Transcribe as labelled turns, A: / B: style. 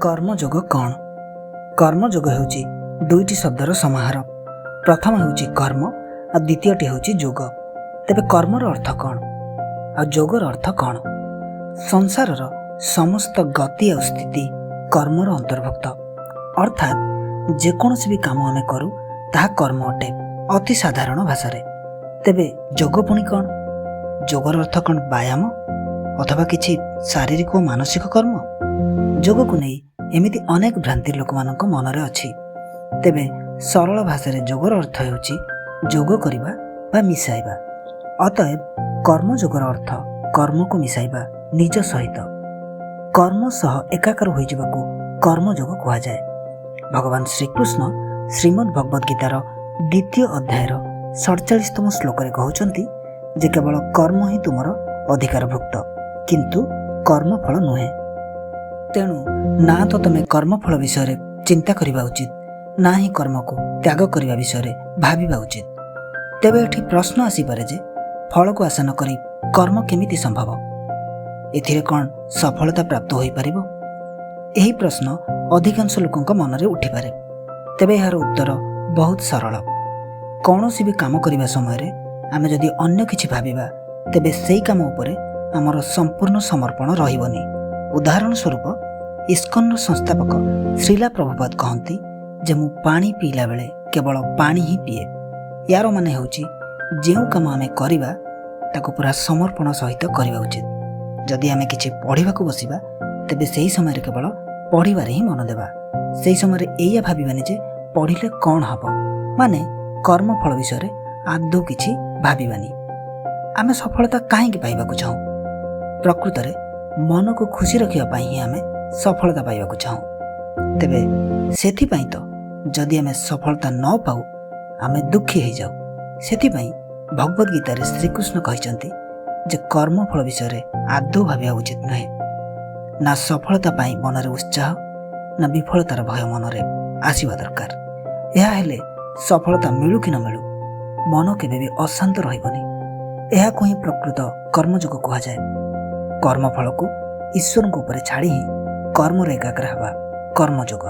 A: କର୍ମଯୋଗ କ'ଣ? କର୍ମଯୋଗ ହେଉଛି ଦୁଇଟି ଶବ୍ଦର ସମାହାର। ପ୍ରଥମ ହେଉଛି କର୍ମ ଆଉ ଦ୍ୱିତୀୟଟି ହେଉଛି ଯୋଗ। ତେବେ କର୍ମର ଅର୍ଥ କ'ଣ ଆଉ ଯୋଗର ଅର୍ଥ କ'ଣ? ସଂସାରର ସମସ୍ତ ଗତି ଆଉ ସ୍ଥିତି କର୍ମର ଅନ୍ତର୍ଭୁକ୍ତ। ଅର୍ଥାତ୍ ଯେକୌଣସି ବି କାମ ଆମେ କରୁ, ତାହା କର୍ମ ଅଟେ, ଅତି ସାଧାରଣ ଭାଷାରେ। ତେବେ ଯୋଗ ପୁଣି କ'ଣ? ଯୋଗର ଅର୍ଥ କ'ଣ ବ୍ୟାୟାମ ଅଥବା କିଛି ଶାରୀରିକ ଓ ମାନସିକ କର୍ମ? ଯୋଗକୁ ନେଇ ଏମିତି ଅନେକ ଭ୍ରାନ୍ତି ଲୋକମାନଙ୍କ ମନରେ ଅଛି। ତେବେ ସରଳ ଭାଷାରେ ଯୋଗର ଅର୍ଥ ହେଉଛି ଯୋଗ କରିବା ବା ମିଶାଇବା। ଅତଏବ କର୍ମଯୋଗର ଅର୍ଥ କର୍ମକୁ ମିଶାଇବା ନିଜ ସହିତ। କର୍ମ ସହ ଏକାକାର ହୋଇଯିବାକୁ କର୍ମଯୋଗ କୁହାଯାଏ। ଭଗବାନ ଶ୍ରୀକୃଷ୍ଣ ଶ୍ରୀମଦ୍ ଭଗବଦ୍‌ଗୀତାର ଦ୍ୱିତୀୟ ଅଧ୍ୟାୟର 47ତମ ଶ୍ଲୋକରେ କହୁଛନ୍ତି ଯେ କେବଳ କର୍ମ ହିଁ ତୁମର ଅଧିକାରଭୁକ୍ତ, କିନ୍ତୁ କର୍ମଫଳ ନୁହେଁ। ତେଣୁ ନା ତ ତୁମେ କର୍ମଫଳ ବିଷୟରେ ଚିନ୍ତା କରିବା ଉଚିତ, ନା ହିଁ କର୍ମକୁ ତ୍ୟାଗ କରିବା ବିଷୟରେ ଭାବିବା ଉଚିତ। ତେବେ ଏଠି ପ୍ରଶ୍ନ ଆସିପାରେ ଯେ ଫଳକୁ ଆଶା ନ କରି କର୍ମ କେମିତି ସମ୍ଭବ? ଏଥିରେ କ'ଣ ସଫଳତା ପ୍ରାପ୍ତ ହୋଇପାରିବ? ଏହି ପ୍ରଶ୍ନ ଅଧିକାଂଶ ଲୋକଙ୍କ ମନରେ ଉଠିପାରେ। ତେବେ ଏହାର ଉତ୍ତର ବହୁତ ସରଳ। କୌଣସି ବି କାମ କରିବା ସମୟରେ ଆମେ ଯଦି ଅନ୍ୟ କିଛି ଭାବିବା, ତେବେ ସେଇ କାମ ଉପରେ ଆମର ସମ୍ପୂର୍ଣ୍ଣ ସମର୍ପଣ ରହିବନି। ଉଦାହରଣ ସ୍ୱରୂପ, ଇସ୍କନର ସଂସ୍ଥାପକ ଶ୍ରୀଲା ପ୍ରଭୁପାଦ କହନ୍ତି ଯେ ମୁଁ ପାଣି ପିଇଲା ବେଳେ କେବଳ ପାଣି ହିଁ ପିଏ। ୟାର ମାନେ ହେଉଛି, ଯେଉଁ କାମ ଆମେ କରିବା, ତାକୁ ପୁରା ସମର୍ପଣ ସହିତ କରିବା ଉଚିତ। ଯଦି ଆମେ କିଛି ପଢ଼ିବାକୁ ବସିବା, ତେବେ ସେହି ସମୟରେ କେବଳ ପଢ଼ିବାରେ ହିଁ ମନ ଦେବା। ସେହି ସମୟରେ ଏଇଆ ଭାବିବାନି ଯେ ପଢ଼ିଲେ କ'ଣ ହେବ, ମାନେ କର୍ମଫଳ ବିଷୟରେ ଆଦୌ କିଛି ଭାବିବାନି। ଆମେ ସଫଳତା କାହିଁକି ପାଇବାକୁ ଚାହୁଁ? ପ୍ରକୃତରେ ମନକୁ ଖୁସି ରଖିବା ପାଇଁ ହିଁ ଆମେ ସଫଳତା ପାଇବାକୁ ଚାହୁଁ। ତେବେ ସେଥିପାଇଁ ତ ଯଦି ଆମେ ସଫଳତା ନ ପାଉ, ଆମେ ଦୁଃଖୀ ହେଇଯାଉ। ସେଥିପାଇଁ ଭଗବଦ୍‌ଗୀତାରେ ଶ୍ରୀକୃଷ୍ଣ କହିଛନ୍ତି ଯେ କର୍ମଫଳ ବିଷୟରେ ଆଦୌ ଭାବିବା ଉଚିତ ନୁହେଁ। ନା ସଫଳତା ପାଇଁ ମନରେ ଉତ୍ସାହ, ନା ବିଫଳତାର ଭୟ ମନରେ ଆସିବା ଦରକାର। ଏହା ହେଲେ ସଫଳତା ମିଳୁ କି ନ ମିଳୁ, ମନ କେବେ ବି ଅଶାନ୍ତ ରହିବନି। ଏହାକୁ ହିଁ ପ୍ରକୃତ କର୍ମଯୋଗ କୁହାଯାଏ। କର୍ମଫଳକୁ ଈଶ୍ୱରଙ୍କ ଉପରେ ଛାଡ଼ି ହିଁ କର୍ମରେ ଏକାଗ୍ର ହେବା କର୍ମଯୋଗ।